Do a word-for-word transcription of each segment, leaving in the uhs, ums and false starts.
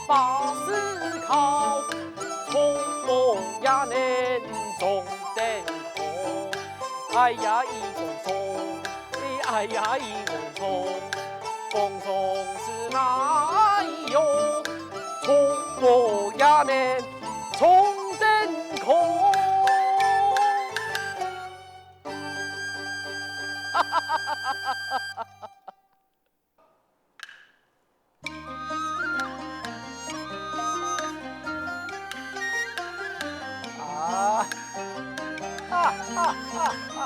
把屎摳，從無也能種得好。哎呀，一種種，哎呀，一種種，種種是哪有，從無也能種得好。啊！哈哈哈哈！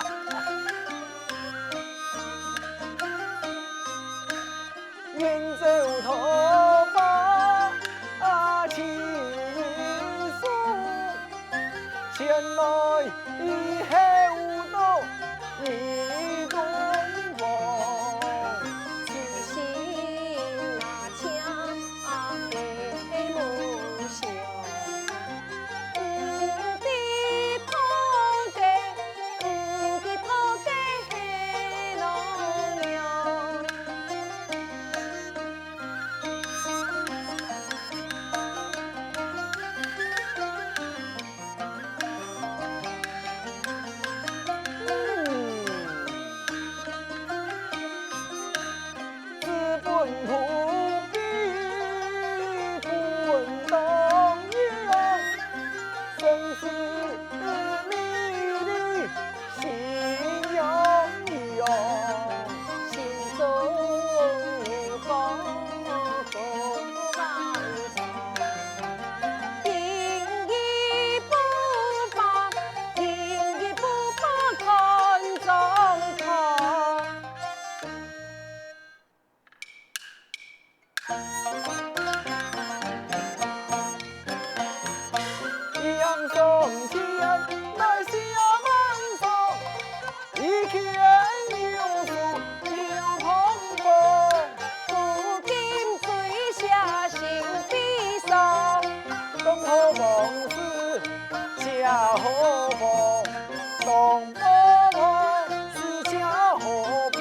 人走桃花，啊，情如诉，前来 以后到你东方。此心啊，且不相忘。你的头家，你的头家是老娘。 子不教，子不教，身子 心洋洋。心中有个好望场，今日不发，今日不发看中看。 迎上天，来下晚上，一见有数有通风。古今最下心悲伤。东河王子 写好房，东方房是写好房，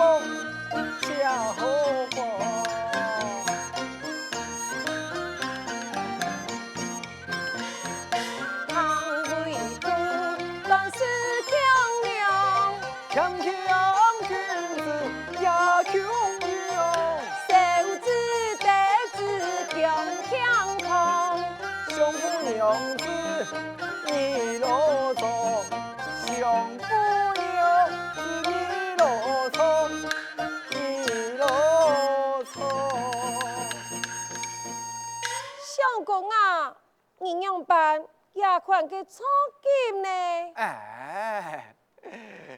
写好房。唐为官，乱世强梁。 强强君子也穷穷。小子得志强强囥。相夫娘子你老张，相夫娘子你老张，你老张。相公啊， 你仰般這款个著急呢？哎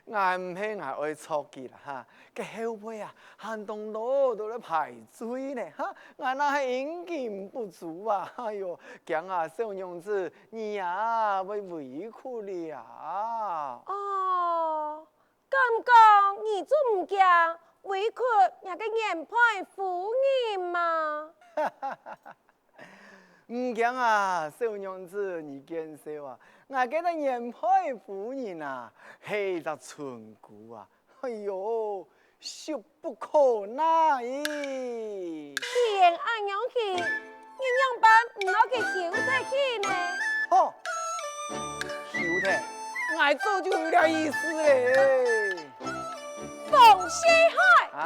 ，𠊎毋係𠊎愛著急啦哈，該後背啊，還當多都來排隊呢哈，𠊎哪係殷勤不足啊，哎喲，驚啊小娘子你啊會委屈了啊。哦，敢講你就毋驚委屈若个原配夫人嗎？ 毋驚啊，小娘子你見笑啊，𠊎个原配夫人啊，係一隻村姑啊，哎喲，俗不可耐咦。既然恁樣去，你仰般毋摎佢休忒去呢？吼，休忒，𠊎早就有這意思咧。王四海！啊？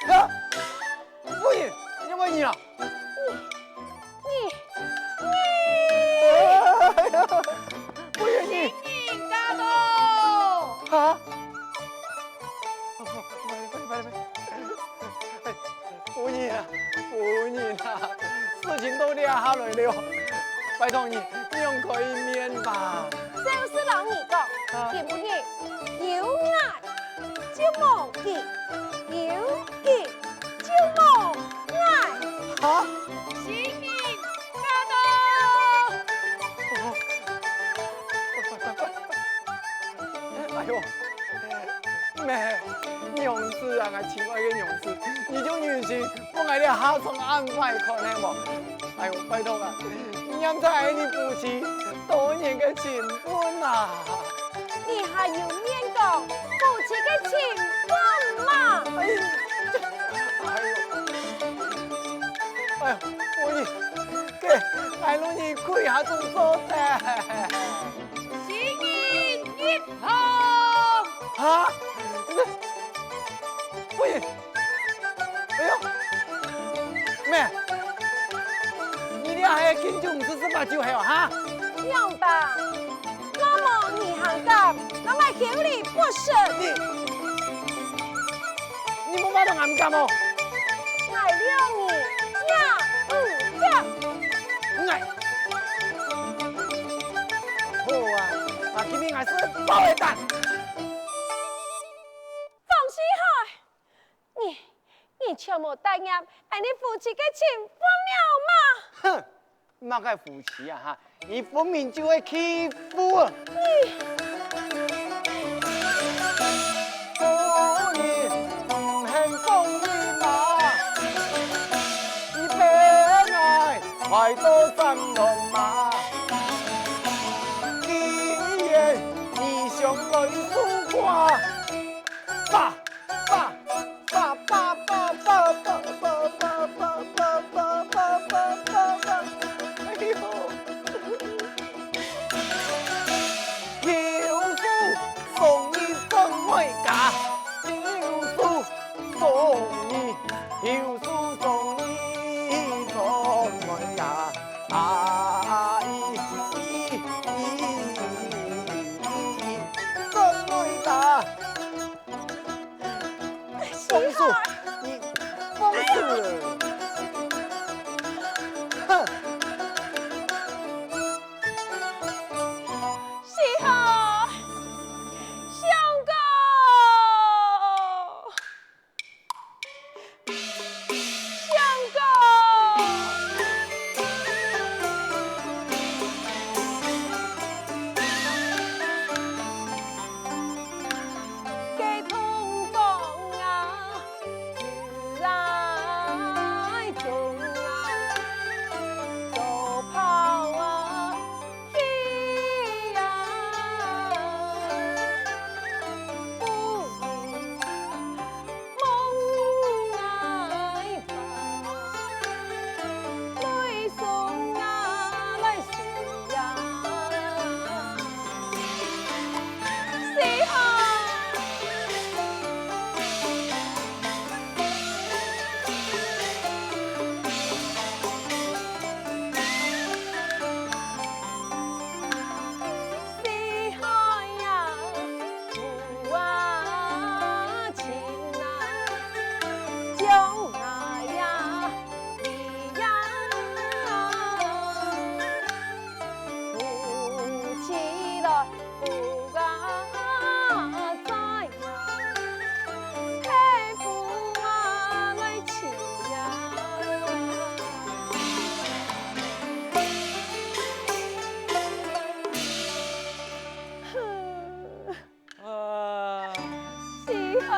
啊？ 夫人，你仰會呢啊？你，你，你！哎呀，夫人你！新人駕到！哈？快點，快點，快點，快點！哎，夫人啊，夫人啊，事情到這下來了，拜託你，你讓開面吧。就是摎你講，啊。今晡日有𠊎 就無佢，有佢就無𠊎。哈？新人駕到！哎喲，咩，娘子啊，𠊎親愛个娘子，你就忍心分𠊎這下場恁壞看係無？哎喲，拜託啊，念在𠊎你夫妻多年个情分啊！ 你還有面講夫妻个情分嗎？哎，哎喲，哎喲，我你，哎，老人家下總做得。新人入堂。啊？喂，哎喲，妹，你這下敬酒毋係十八酒係哦，哈？仰般？ 我無你還敢，𠊎會口裡不順。你，你無法度恁敢哦！𠊎兩人也毋敢。𠊎，好啊，啊，今日𠊎係包你擔。方世海，你，你全無帶𠊎，恁呢夫妻个情分了嗎？哼！ 麼个夫妻啊哈？你分明就係欺負啊！你，做人毋肯講理嘛，你分𠊎壞到三輪嘛。既然你想來輸我， 放手，你放手！哼！世海，相公！ 相公！該通房啊，自來種啊，做炮啊， 去呀，不如望哀吧，來送啊，來送呀，誰好？ 世海呀，父啊，親啊，將來呀，你呀，扶起來，扶啊，在呀，佩服啊，來親呀。 啊。世海。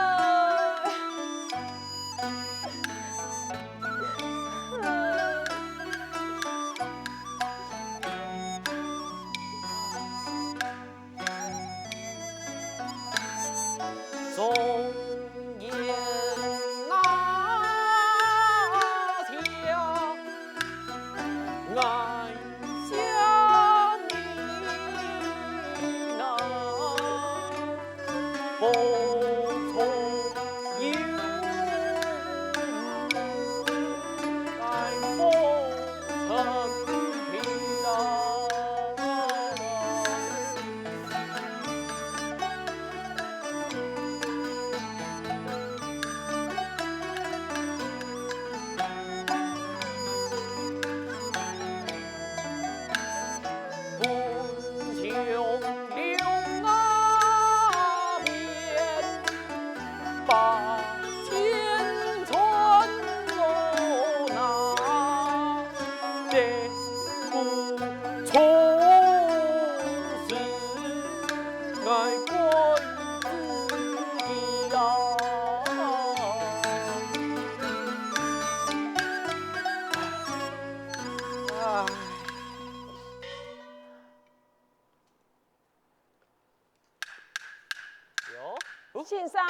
先生，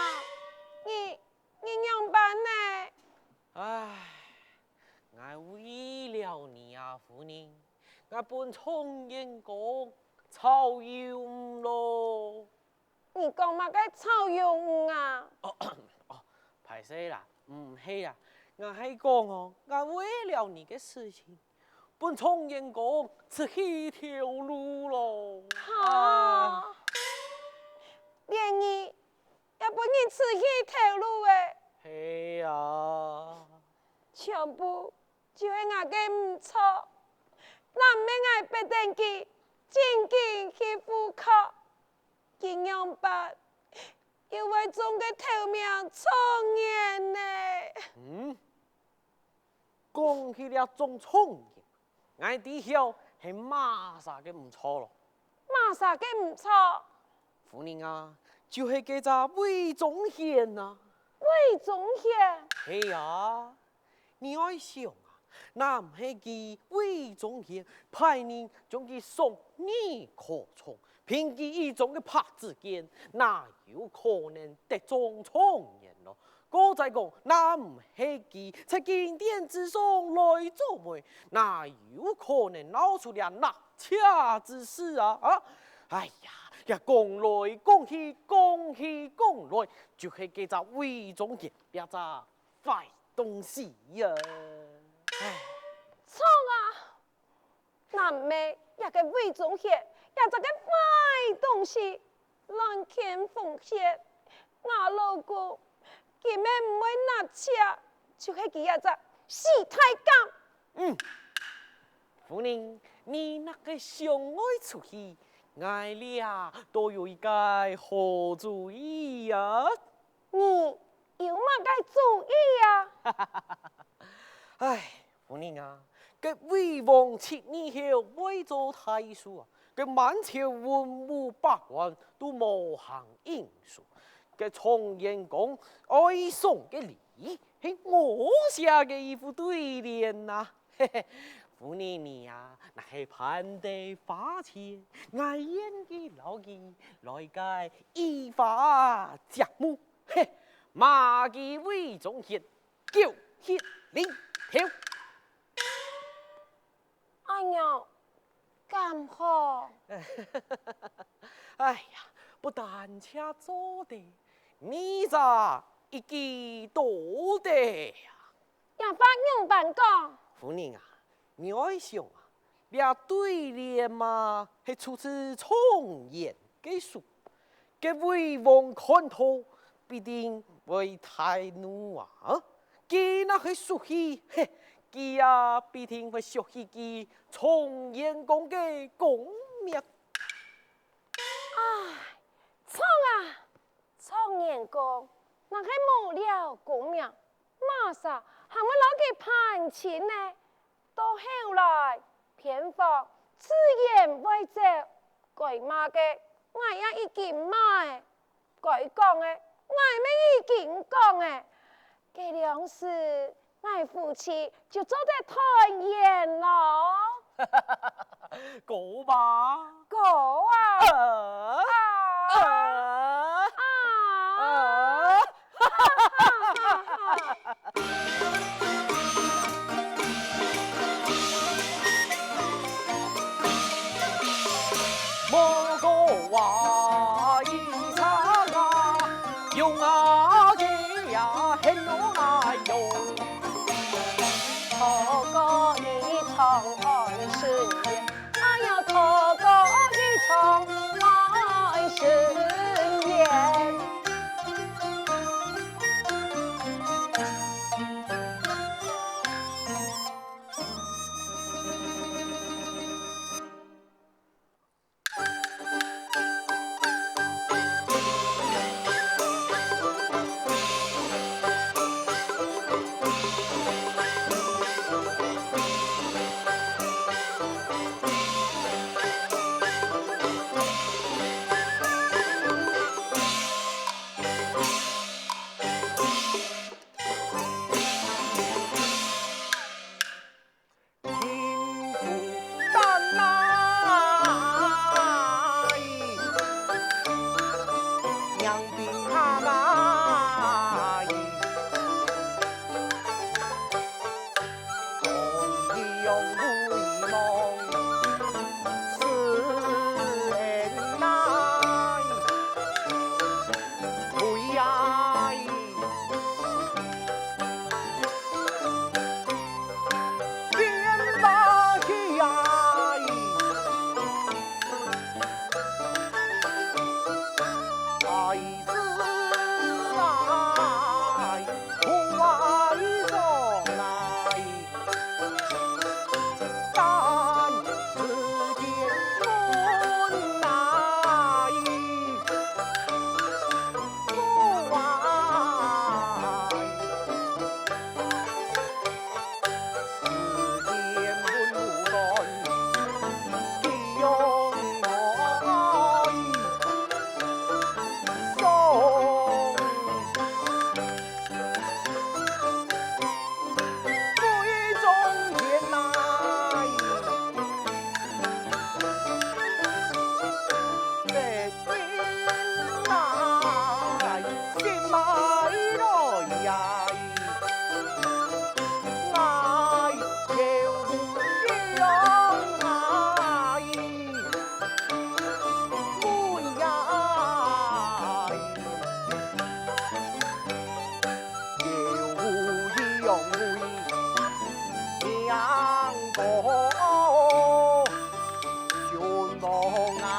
你，你仰般呢？唉，𠊎為了了你啊，夫人，𠊎分狀元公炒魷魚咯。你講麼个炒魷魚啊？哦，歹勢啦，毋係啦，𠊎係講哦，𠊎為了你个事情，分狀元公出去頭路咯。哈，連你也分人出去頭路誒。係啊。全部就係𠊎个毋著，若毋係𠊎逼等佢，正經去赴考，佢仰般又會中个頭名狀元呢？嗯，講起這中狀元， 𠊎知曉係麼儕个毋著咯。麼儕个毋著？夫人啊，就係該隻魏忠賢啊。魏忠賢？係啊，你愛想啊，若毋係佢魏忠賢派人將佢送入考場， 憑佢一張个白紙卷，哪有可能得中狀元咯？過再講，若毋係佢在金殿之上來做媒，哪有可能鬧出這納妾之事啊？啊！哎呀，這講來講去，講去講來，就係該隻魏忠賢這隻壞東西呀！唉。著啊！ 若毋係這个魏忠賢，這隻个壞東西，亂牽紅線，吾老公根本毋會納妾，就係佢這隻死太監。嗯，夫人，你哪个想愛出去？𠊎這都有一個好主意啊！你有麼个主意啊？唉， 夫人啊，該魏王即位後會做大事啊，該滿朝文武百官都無閒應酬。該狀元公愛送个禮，係我寫个一副對聯吶。嘿嘿，夫人你啊，若係盼得花錢，𠊎願意摎佢來個移花接木。嘿，罵佢魏忠賢，狗血淋頭。 恁樣敢好？哎呀，不但淨做得，你這一舉都得呀！這話仰般講？夫人啊，你愛想啊，這對聯嘛，係出自狀元个手。 該魏王看著，必定會大怒啊！佢若係輸去，嘿，佢啊必定會削去佢狀元公个功名。唉，著啊！狀元公若係無了功名，麼儕還會摎佢攀親呢？ 到後來，偏房自然會走，該罵个，𠊎也已經罵了；該講个，𠊎乜已經講了。該量時，𠊎夫妻就做得團圓囉。哥吧！哥啊！啊！啊！啊！啊！ 莫个話一場啊，用啊个呀，很弄啊用。莫个一場安心。 哎呀，哥哥一場安心。哦，君王啊！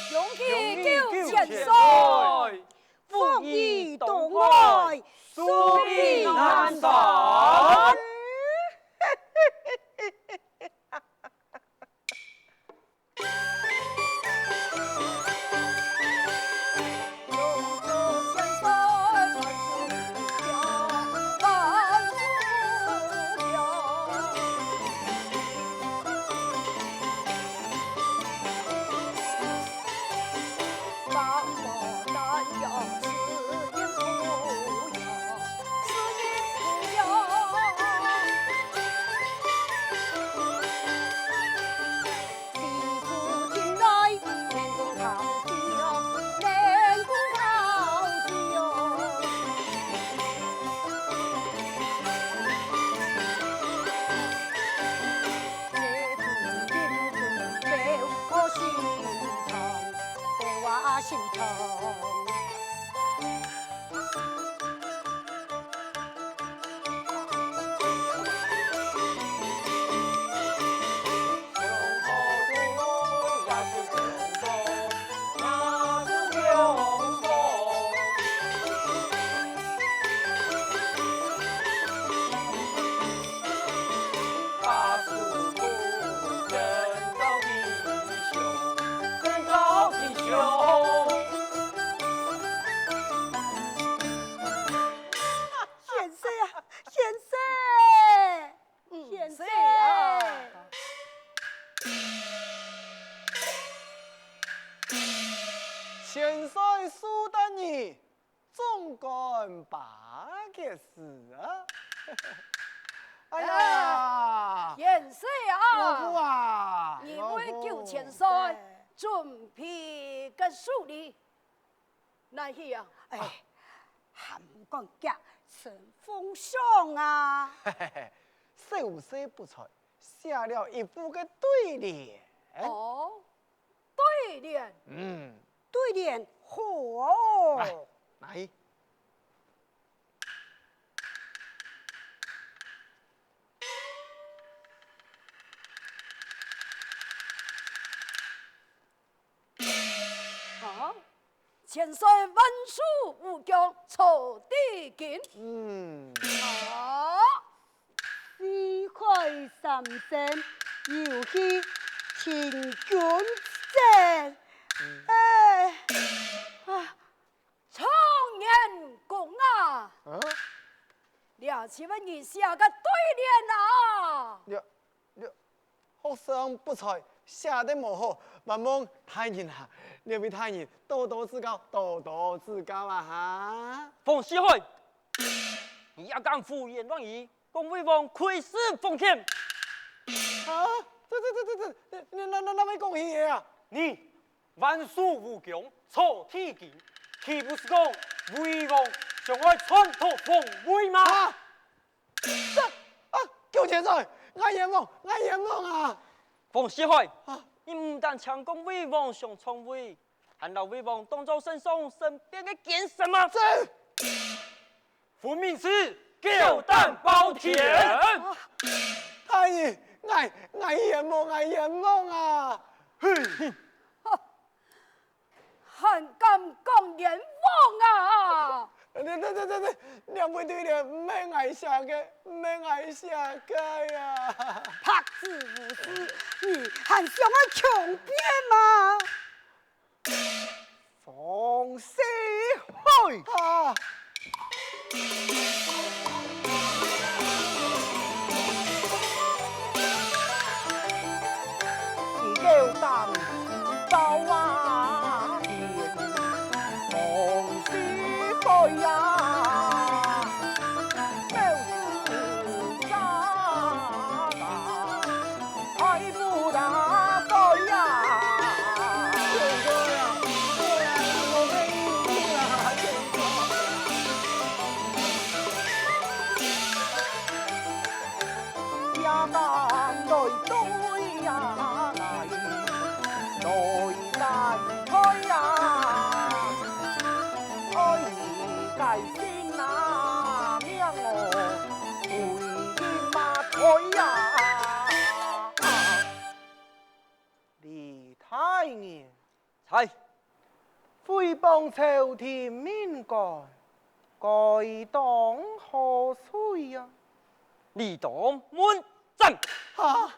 恭喜九千歲！福如東海，壽比南山。贤婿啊，贤婿！贤婿啊！千歲壽得你，总管把个事啊！哎呀，贤婿啊！老夫啊，你为九千岁准备个寿礼， 哪去啊？哎，还毋赶紧请封赏啊！嘿嘿嘿，小婿不才，写了一副个对联。哦，对联。嗯。对联好哦。来，拿去。 啊，千岁万寿无疆坐地金。嗯。啊，四海三省，有其清君之政。嗯。哎，啊，状元公啊！啊？这是你写个对联啊！这，这， 学生不才，写得无好，还望大人啊，两位大人多多指教，多多指教啊哈！方世海，你也敢胡言乱语？講魏王劊私封建。啊，這這這這這，你你你你你講起个啊？你 萬事無功坐地獄，豈不是講魏王想愛篡奪皇位嗎？啊！這啊，九千歲，𠊎冤枉，𠊎冤枉啊！王四海，啊！你毋單淨講魏王想篡位，還摎魏王當做聖上身邊个奸臣嗎？這 分明係狗膽包天！大人，𠊎𠊎冤枉，𠊎冤枉啊！還敢講冤枉啊？這這這這這兩位對聯毋係𠊎寫个，毋係𠊎寫个啊！白紙烏字，你還想愛強辯嗎？ 王四海！啊！你狗膽包啊天，王四海呀！狗屎渣啊！ 李大人，在。誹謗朝廷命官，該當何罪啊？理當問斩！哈！